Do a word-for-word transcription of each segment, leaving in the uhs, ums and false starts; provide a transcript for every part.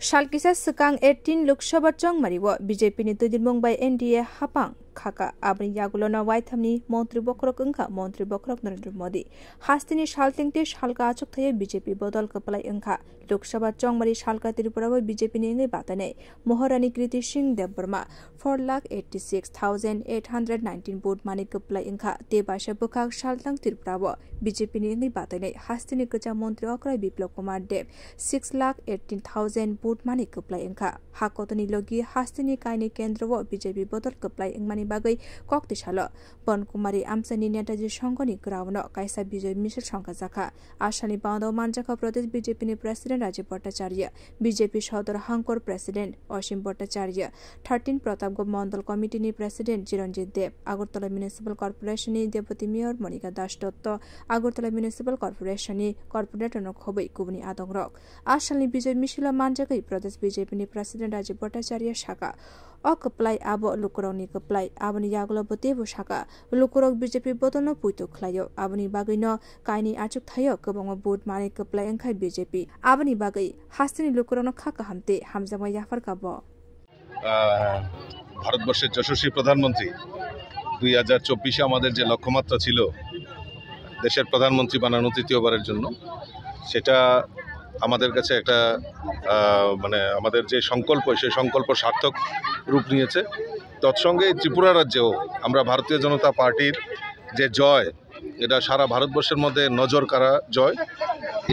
Sal kisa swkang eighteen Lok Sabha chongmari o B J P ni twidulmung bai N D A hapang khaka. Aboni yagulo no waithamni montri bokhorok wngkha montri bokhorok Narendra Modi. Hasteni saltengte salka achuk thaio B J P bodol kwplai wngkha. Lok Sabha chongmari salka Tripura o B J P ni wngwi batainai Maharani Kriti Singh Debbarma four lakh eighty six thousand eight hundred nineteen vote mani kwplai wngkha. Tei baisa bwkhak saltang Tripura o B J P ni wngwi batainai hasteni kwcham montri okra Biplab Kumar Deb six lakh eighteen thousand vote mani kwplai wngkha. Ha kotorni logi hasteni kainwi kendro o B J P bodol kwplai wngmani bagwi kok tisalo Bon Kumari amchaini Netaji Songhoni ground o kaisa bijoy misil songkhajakha. Asalni banda o manjakha Pradesh B J P ni President Rajiv Bhattacharya, B J P Sodor Hangkor President Osim Bhattacharya, thirteen Pratapgarh Mandal Committee ni President Chiranjit Deb, Agartala Municipal Corporation ni Deputy Mayor Monika Das Dotto, Agartala Municipal Corporation ni Corporator no khobwi kubuni adongrok. Asalni bijoy misilo manjagwi Pradesh B J P ni President Rajiv Bhattacharya saka, o kwplai abo lukurokni kwplai, aboni yagulo bo teibo saka, lukurok B J P bodolno puitu khlaio, aboni bagwino kainwi achuk thaio kwbangma vote mani kwplai wngkha B J P, aboni bagwi hasteni lukurokno kha kaham tei hamjakma yapharkha bo. আহ, ভারতবর্ষের যশস্বী প্রধানমন্ত্রী দুই হাজার চব্বিশে আমাদের যে লক্ষ্যমাত্রা ছিল দেশের প্রধানমন্ত্রী বানানো তৃতীয়বারের জন্য, সেটা আমাদের কাছে একটা, আহ, মানে, আমাদের যে সংকল্প, সেই সংকল্প সার্থক রূপ নিয়েছে। তৎসঙ্গে এই ত্রিপুরা রাজ্যেও আমরা ভারতীয় জনতা পার্টির যে জয়, এটা সারা ভারতবর্ষের মধ্যে নজর কাড়া জয়।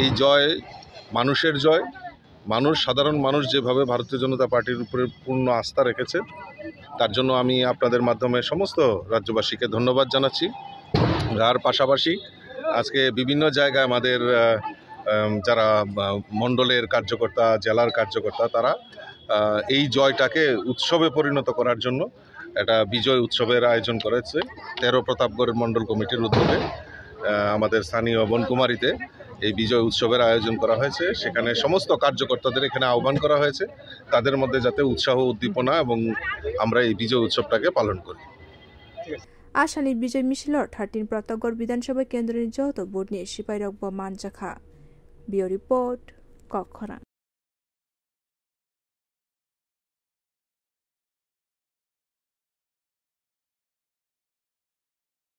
এই জয় মানুষের জয়। মানুষ, সাধারণ মানুষ যেভাবে ভারতীয় জনতা পার্টির উপরে পূর্ণ আস্থা রেখেছে, তার জন্য আমি আপনাদের মাধ্যমে সমস্ত রাজ্যবাসীকে ধন্যবাদ জানাচ্ছি। আর পাশাপাশি আজকে বিভিন্ন জায়গায় আমাদের, আহ, আম, যারা, আহ, মণ্ডলের কার্যকর্তা, জেলার কার্যকর্তা, তারা, আহ, এই জয়টাকে উৎসবে পরিণত করার জন্য একটা বিজয় উৎসবের আয়োজন করেছে তেরো প্রতাপগড়ের মণ্ডল কমিটির উদ্যোগে। আহ, আমাদের স্থানীয় বনকুমারীতে এই বিজয় উৎসবের আয়োজন করা হয়েছে। সেখানে সমস্ত কার্যকর্তাদের এখানে আহ্বান করা হয়েছে, তাদের মধ্যে যাতে উৎসাহ উদ্দীপনা এবং আমরা এই বিজয় উৎসবটাকে পালন করি। Asalni bijoy misilo thirteen Pratapgarh Bidhan Sabha kendroni joto vote ni sipairok bo manjakha. Bureau Report, Kokkhorang.